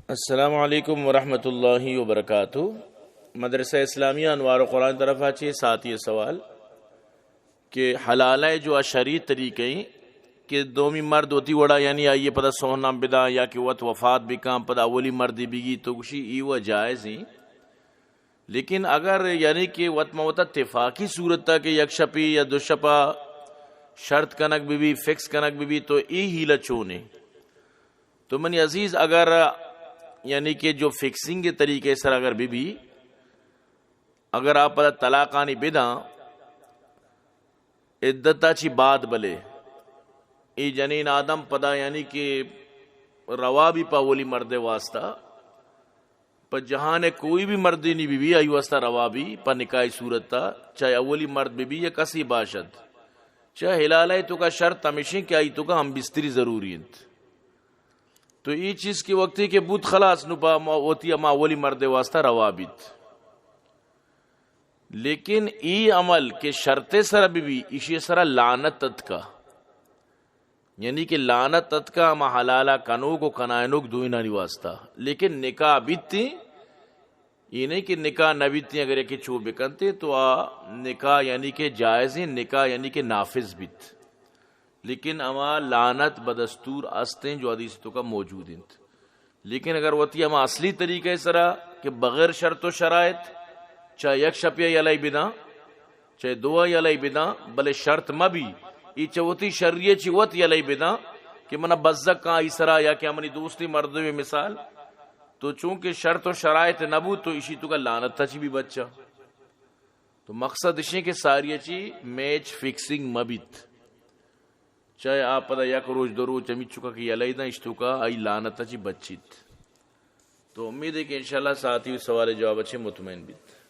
السلام علیکم ورحمۃ اللہ وبرکاتہ۔ مدرسہ اسلامیہ انوار قرآن طرف چہ ساتھی سوال کہ حلالہ جو شرعی طریقے کہ دومی مرد وتی وڑا، یعنی آئیے پدا سوہنام بدا یا کہ وت وفات بکاں پدا اولی مردی بگی تو گوشی ای و جائز ہیں۔ لیکن اگر یعنی کہ وت ما وتا تفاقی صورت تا کہ یک شپی یا دو شپا شرط کنگ بی بی، فکس کنگ بی بی، تو ای حیلہ چونے؟ تو منی عزیز، اگر یعنی کہ جو فکسنگ طریقے سر اگر بی بی، اگر آپ پدا طلاقانی بداں عدتا چی بعد، بلے ای جنین آدم پدا یعنی کہ روا بی پا اولی مرد واسطہ، پہ جہان کوئی بھی مردینی بی بی آئی واسطہ روا بی پہ نکاحی صورت تا، چاہے اولی مرد بی بی یا کسی باشد۔ چاہے حلالہ تو کا شرط ہمیشیں کہ آئی تو کا ہم بستری ضروری انت۔ تو ای چیز کی وقتی کہ بوت خلاص نو پا ما وتی ہما اولی مرد واسطہ روا بیت۔ لیکن ای عمل کہ شرط سر بی بی، ایشی سر لعنت اتکا۔ یعنی کہ لعنت اتکا ہما حلالہ کنوک و کنائنوک دوئینانی واسطہ۔ لیکن نکاح بیتی، یہ نہیں کہ نکاح نہ بیتی، اگر یکی چو بکنتے تو آ نکاح یعنی کہ جائز ہیں، نکاح یعنی کہ نافذ بیت۔ لیکن ہما لعنت بدستور استیں جو حدیث تو کا موجود انت۔ لیکن اگر وتی ہما اصلی طریقے سرا کہ بغیر شرط و شرائط، چاہے یک شپیا یلئی بداں، چاہے دو یلئی بداں، بلے شرط مہ بی، ای چہ وتی شریعت چی وت یلئی بداں کہ منا بزگ کاں ای سرا یا کہ منی دوستی مردمی مثال، تو چونکہ شرط و شرائط نہ بو تو اشی تو کا لعنت تا چی بھی بچا۔ تو مقصد اشیں کہ ساری چی میچ فکسنگ مہ بیت۔ چاہے آپ پدا یک روچ دو روچ ہمی چکا کہ یلئی داں اشتوکا آئی لعنت چی بچیت۔ تو امید ہے کہ انشاءاللہ ساتھی سوال جواب اچھے مطمئن بیت۔